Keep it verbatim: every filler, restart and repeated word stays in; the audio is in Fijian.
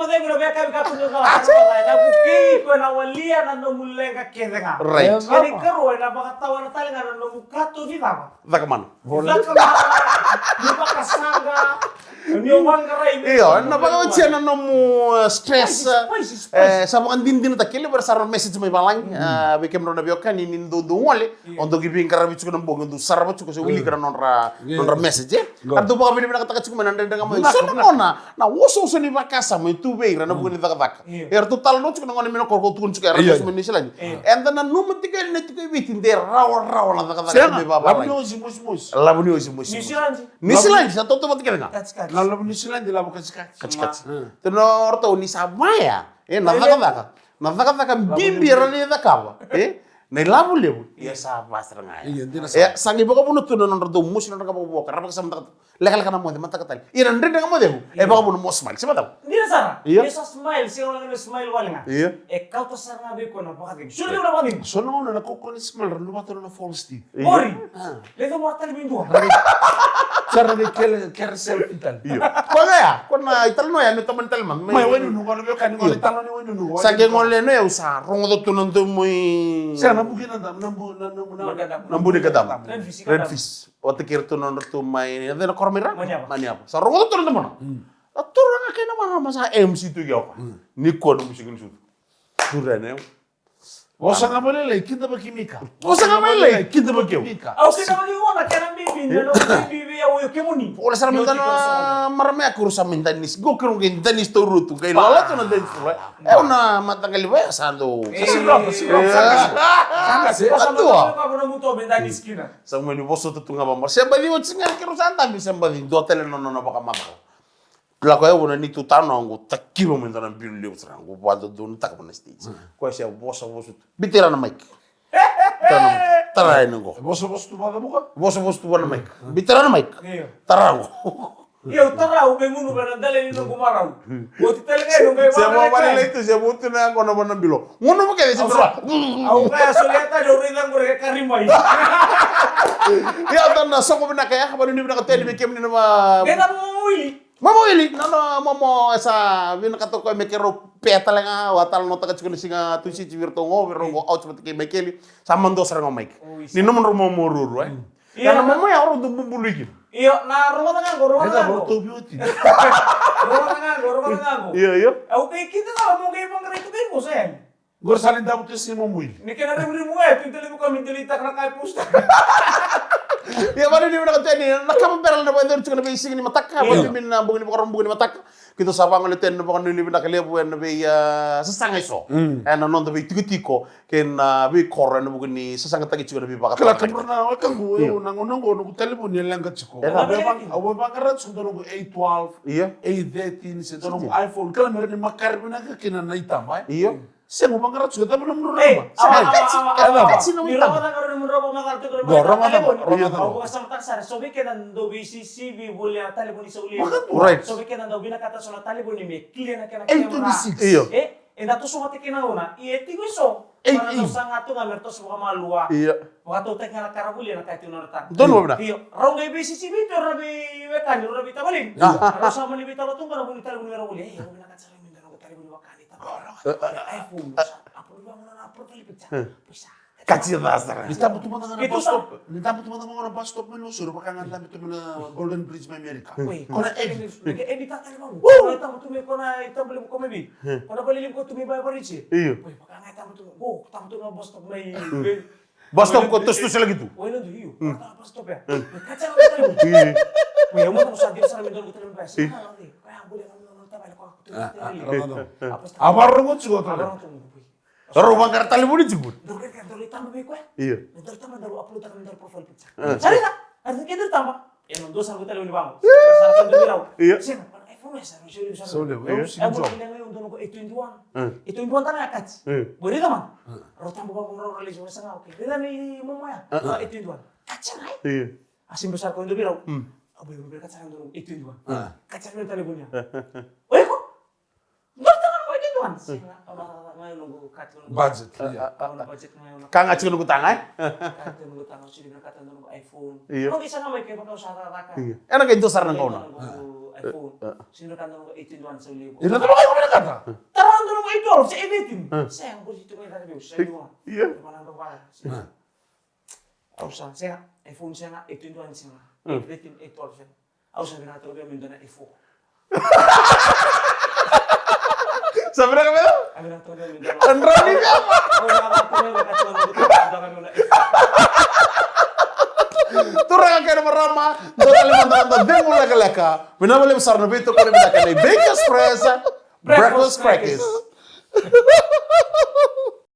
Cegu na veka vika tu na cala. Ena vukei iko ena walia na nomu leqa kece ga. Right. Ena ikarua ena vakatawana tale ga na nomu kato ni cava. Cakamana. Cakamana. Ni vakasaqa. Ni vaqarai. Io, ena vakaotia na nomu uh, stress. Spicy, spicy, spicy. Eh, sa vakadinadinataki levu era sa ra message mai valagi. Ah, vei kemudrau na veiwekani ni dou dou gole. O dou ki veiqaravi tiko na bogi, o dou sarava tiko se wilika na nodra nodra message. Ka dou vakavinavinakataka tiko mai na dredre ga mai. So na gauna na osooso ni vakasama e tu vei ira na vuku ni cakacaka. Era tu tala no tiko na gone me na koro ko tukuni tiko era lesu mai Niusiladi. Eda nanuma tiko yani na tiko e Viti de rawarawa na cakacaka me vavalagi. Lavu ni osi mosimosi. Lavu ni osi mosimosi. Niusiladi sa toto vata kece ga. Na lavu Niusiladi lavu katikati. Katikati. Tena oratou ni sa vaya e na cakacaka. Na cakacaka bibi era ni cakava. E? Na ilavo levu ia sa vasara ga ya. Ia dina sara. E sa qai vakavuna tu na nodra dau mosi nodra ga vakavoka ra vakasamataka tu. Lekaleka na moce mataka tale ia na dredre ga mocevu e vakavuna mo smile se mataka. Dina sara. Ia sa smile se wala na smile wale ga. Ia e kauta sara ga vei koya na vakacegu. Sura levu na vakacegu. So na gauna na kaukaua ni smile ra luvata na false teeth. Ori. Leca mora tale vei dua. Sara qai kele kere selfie tale. Io. Ko ga ya ko na italanoa ya me tomani tale mada mai wainunu. Gona vei ka ni gona italanoa ni wainunu. Sa qai gole no ya u sa rogoca tu na domo i. Sa na buki na dam na bu na na na bu ni gadam. Red fish. Red fish. Vata kei ratou na nodratou mai na cei na koro mai ra. Maniava. Maniava sa rogoca tu na domo na. Na turaga kei na marama sa M C tu i ke oka. Ni kua na musiki ni sutu. Turene. Vosa ga mai lailai kida vaki Mika. Vosa ga mai lailai kida vaki au. Au kida vaki au na kena bibi na no bibi vei au io kemuni. Ola sara mai dana marama ya kuru sa mai danis go kuru qai danis tauru tu qai lala tu na danis tu. E au na mataqali vaya sa dou. Sa mani vosa tu tu ga vamara se baci oti ga kuru sa dabi se baci dua tale na nona vakamacala. Lako ya vuna ni tu tano oqo takiva mai dua na bilu levu sara oqo vadodonutaka vuna stage. Koya se vosavosa tu. Bitira na mic. Tara na mic. Tara yani oqo. Vosavosa tu vakavuka. Vosavosa tu vua na mic. Bitira na mic. Tara oqo. Ia u tara au me gunu vei na dale ni noqu marau. Oti tale ga i noqu marau. Se mo vale lai tu se mo tu na yaqona vua na bilo. Gunu vake se tara. Au kaya solia tale au raica qori e kari mai. Ia tana soko vinaka ya vanu ni vinaka teni vei kemuni na ma. Gena mo wili. Momo ili, nano momo e sa vinakata o koya me keirau pea tale ga, au a talanoataka tiko na siga Tusiti vei iratou oqo, vei rau oqo Ouch vata kei Maikeli, sa madua sara ga o Mike. Ni nomudrau momo ruarua e. Ia na momo ya o rau dau bubului kina. Io, na rogoca ga oqo, rogoca ga oqo. Rogoca ga oqo, rogoca ga oqo. Io, io. Au kei kida ga mo qai vaqarai tu kei vosa yani. Qori sa lai davu tu e sini momo ili. Ni kena revurivu ga e tu i dalivu ka mi dalitaka na ka e posta. Ia vale ni vinaka teni na kama bera na vakacori tiko na veisiga ni mataka. Vale mi na bogi ni vakarau bogi ni mataka. Keitou sa vagole teni na vakanuinui vinaka levu ena vei sasaga eso. Ena noda veitikotiko kei na veikoro ena vuku ni sasagataki tiko na veivakatara. Kila kabura na wekaqu eu na gauna oqo noqu talevoni e leqa tiko. Au vaqara tiko dua noqu A twelve, A thirteen se dua noqu iPhone. Kila me rani makare vinaka kina na itaba e. Io. Sega, u vaqara tiko, cava na muru naba? Cava? Ni rogoca ga rau ni muru naba macala tiko. Go rogoca ga, rogoca ga. Au vakasamataka sara, so vei keda dau veisisivi voli na talevoni sa uliu. Right. So vei keda dau vinakata so na talevoni me clear na kena kemera. Eight twenty-six. Io. E, eda toso vata kei na gauna, ia e tiko eso. Eight eight. Sa ga tu ga me ra toso vakamalua. Io. Vakatautaki ga na ka ra volia na ka e tiko na nodra taro. Donu vina. Io, rau qai veisisivi tu era veiwekani, rau na veitavaleni. Rau sa mani veitalo tu ga na vuni talevoni me ra volia. E, rau vinakata sara me dua na talevoni vaka. Kati ya sara. Ni tabu tu mada ga na bus stop. Ni tabu tu mada ga na bus stop mai Nausori, vaka ga tabu tu mai na Golden Bridge mai America. Kona e ni tata ni vangu. Kona tabu tu mai kona e tabu levu ko mai vi. Kona vale levu ko tu mai bai variche. Iyo. Vaka ga tabu tu. Go tabu tu na bus stop mai. Bus stop ko tosu tosu lagi tu. Oi na tu iyo. Kona bus stop ya. Kati ya na tabu. Oi mo ko sa di sa mi do ko tabu bai. Sa na ni. Ko ya bole na tabu ko. A varongo tiko tale. Rau vaqara talevoni tiko. Dau raica dau lai taba vei koya. Io. Dau taba dau upload taka dau profile picture. Sa raica. Ada ke dau taba. E na dua sa ko talevoni vaqo. Sa ka dau rau. Io. Sega, pa na iPhone sa rau soli sa. Soli. E mo kile ngai dau ko eight twenty-one. Eight twenty-one tana kati. Bo raica man. Rau taba vaqo rau rau lesi sa nga okay. Raica ni momo ya. Eight twenty-one. Kati ngai. Io. A simba sa ko dau rau. Abo mo kati sa dau eight twenty-one. Kati sa talevoni. Oi ko. Dua tale na mai dua na. Sega, au na, na, na, na, budget, ia. Au na budget na, au na. Ka ga tiko noqu taga, e? Ka tiko noqu taga, au sega ni vinakata noqu iPhone. Io. Au na qai saga mai kevaka au sa cakacaka. Io. Ena qai dua sara na gauna. Noqu iPhone. Sega ni rawa ni noqu eight twenty-one sa levu. Ira na vaka iko vinakata. Tara na noqu eight twelve se eight thirteen. Sega, qori tu mai caka veu, sega ni wa. Ia. Mana dau vaya. Au sa sega, iPhone sega, eight twenty-one sega, eight thirteen, eight twelve sega. Au sa vinakata vei au me dua na iPhone. Sa vinaka vei au? Au vinakata vei au me dua na Drani vei au. Au vinakata vei au me dua na iPhone. Turaga kei na marama, dua tale mada na cegu lekaleka. Vinaka vakalevu sara na veitokoni vinaka nei Bakers Press Breakfast Crackers.